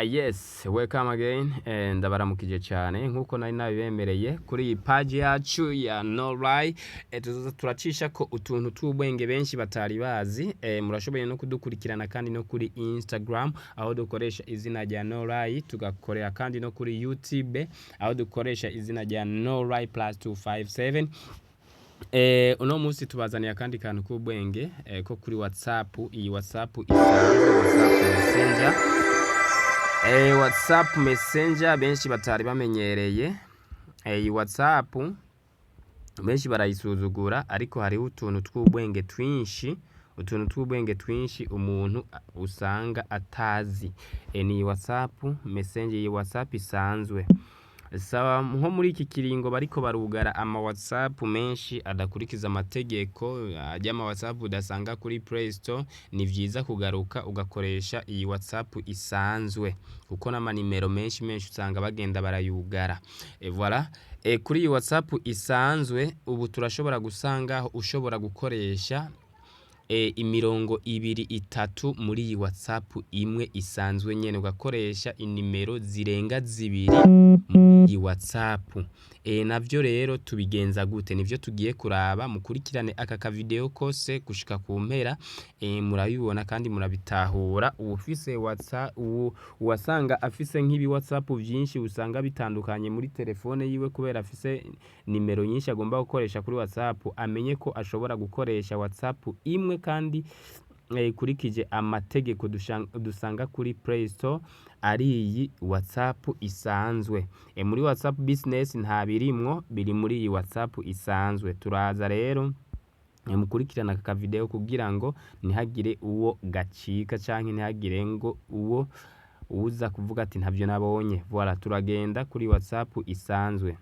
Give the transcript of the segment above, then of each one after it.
Yes, welcome again. Ndabaramukije cyane nkuko nari nabibemereye kuri iyi page yacu ya No Lie. Tuzoza turacisha ko utuntu tw'ubwenge benshi batari bazi. Murashoboye no kudukurikirana kandi no kuri Instagram aho dukoresha izina rya No Lie, tugakorera kandi no kuri YouTube aho dukoresha izina rya No Lie plus 257. Uno munsi tubazaniye akandi kantu k'ubwenge ko kuri WhatsApp, iyi WhatsApp isanzwe, WhatsApp Messenger. WhatsApp Messenger benshi batari bamenyereye. Iyi WhatsApp benshi barayisuzugura, ariko hariho utuntu tw'ubwenge twinshi, utuntu tw'ubwenge twinshi umuntu usanga atazi. Ni WhatsApp Messenger, iyi WhatsApp isanzwe. Sawa, nko muri iki kiringo bariko barugara ama WhatsApp menshi adakurikiza amategeko, arya ama WhatsApp udasanga kuri Play Store, ni vyiza kugaruka ugakoresha iyi WhatsApp isanzwe kuko n'amanimero menshi menshi usanga bagenda barayugara. Voilà. Kuri iyi WhatsApp isanzwe ubu turashobora gusangaho ushobora gukoresha imirongo ibiri, itatu muri iyi WhatsApp imwe isanzwe nyene, ugakoresha inimero zirenga zibiri muri iyi WhatsApp. Navyo rero tubigenza gute? Nivyo tugiye kuraba. Mukurikirane aka kavideo kose gushika ku mpera, murabibona kandi murabitahura. Uwufise WhatsApp, uwasanga afise nk'ibi WhatsApp vyinshi usanga bitandukanye muri telefone yiwe kubera afise nimero nyinshi agomba gukoresha kuri WhatsApp, amenye ko ashobora gukoresha WhatsApp imwe kandi ikurikije amategeko dusanga kuri Play Store, ari iyi WhatsApp isanzwe. Muri WhatsApp Business nta birimwo, biri muri iyi WhatsApp isanzwe. Turaza rero, mukurikirana aka kavideo kugira ngo ntihagire uwo gacika canke ntihagire ngo uwo uza kuvuga ati ntavyo nabonye. Voilà, turagenda kuri WhatsApp isanzwe.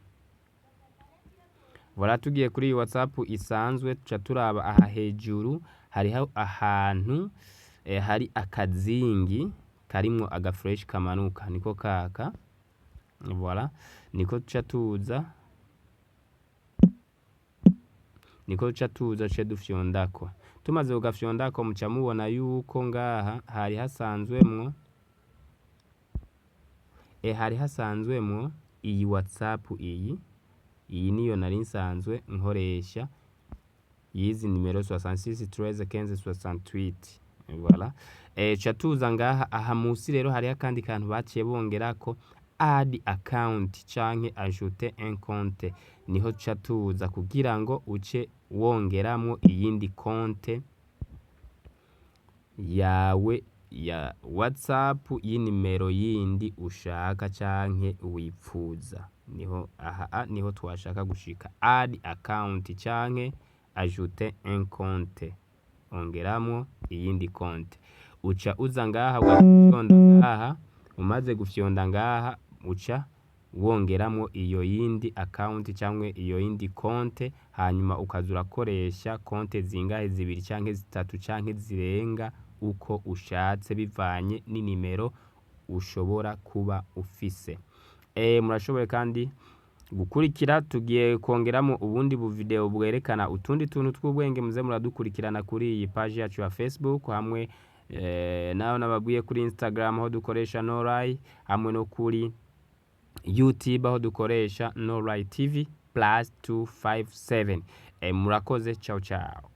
Voilà, tugiye kuri iyi WhatsApp isanzwe, tuca turaba aha hejuru hariho ahantu hari akazingi karimwo aga flèche kamanuka, niko kaka. Voilà, niko tuca tuza, niko tuca tuza duce dufyondako. Tumaze kugafyondako, muca mubona yuko ngaha hari hasanzwemwo iyi WhatsApp. Iyi niyo nari nsanzwe nkoresha yizi nimero 66 13 15 68. Voilà, ca tuza ngaha aha musi. Rero hariho akandi kantu baciye bongerako, add account canke ajouter un compte. Niho tuca tuza kugira ngo uce wongeramwo iyindi konte yawe ya WhatsApp y'inimero yindi ushaka canke wipfuza. Niho aha niho twashaka gushika, add account canke ajouter un compte, ongeramwo iyindi konte. Uca uza ngaha ugafyonda ngaha. Umaze gufyonda ngaha, uca wongeramwo iyo yindi account canke iyo yindi konte, hanyuma ukaza urakoresha konte zingahe, zibiri canke zitatu canke zirenga uko ushatse, bivanye n'inimero ushobora kuba ufise. Murashoboye kandi gukurikira, tugiye kongeramo ubundi bu video bwerekana utundi tuntu tw'ubwenge. Muze muradukurikirana kuri iyi page yacu ya Facebook hamwe naho nababwiye kuri Instagram aho dukoresha No Lie, hamwe no kuri YouTube aho dukoresha No Lie TV plus 257. Murakoze, ciao ciao.